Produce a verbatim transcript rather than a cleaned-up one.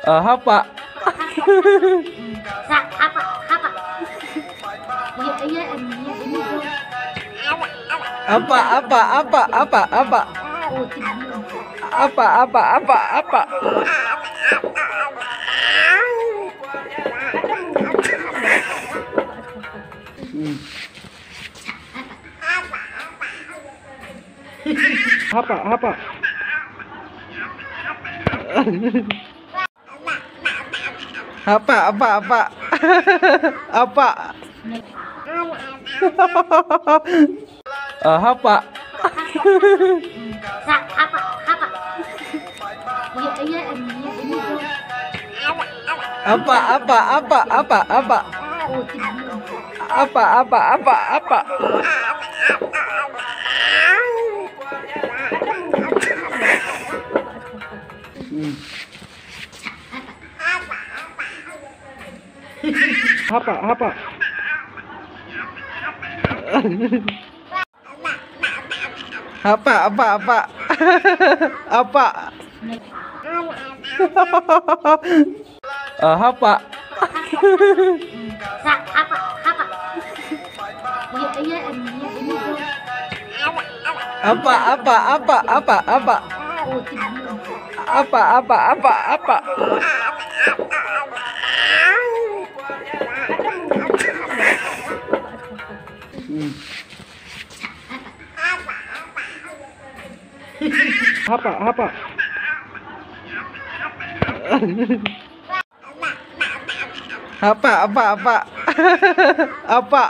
Ah, hapa. Sa, hapa, hapa. Iya, iya, em, iya, ini dong. Apa, apa, apa, apa, apa? Oh, tidak. Apa, apa, apa, apa? Hmm. Hapa, hapa. Hapa, apa, apa? Apa? Ah, hapa. Sa, hapa, hapa. Iya, iya, em, iya, ini dong. Apa, apa, apa, apa, apa? Oh, tidak. Apa, apa, apa, apa? Hmm. Hapa, hapa. Hapa, apa, apa? Apa? Ah, hapa. Sa, hapa, hapa. Iya, iya, em, iya, ini dong. Apa, apa, apa, apa, apa? Oh, tidak. Apa, apa, apa, apa? Hmm. Hapa, hapa. Hapa, apa, apa? Apa?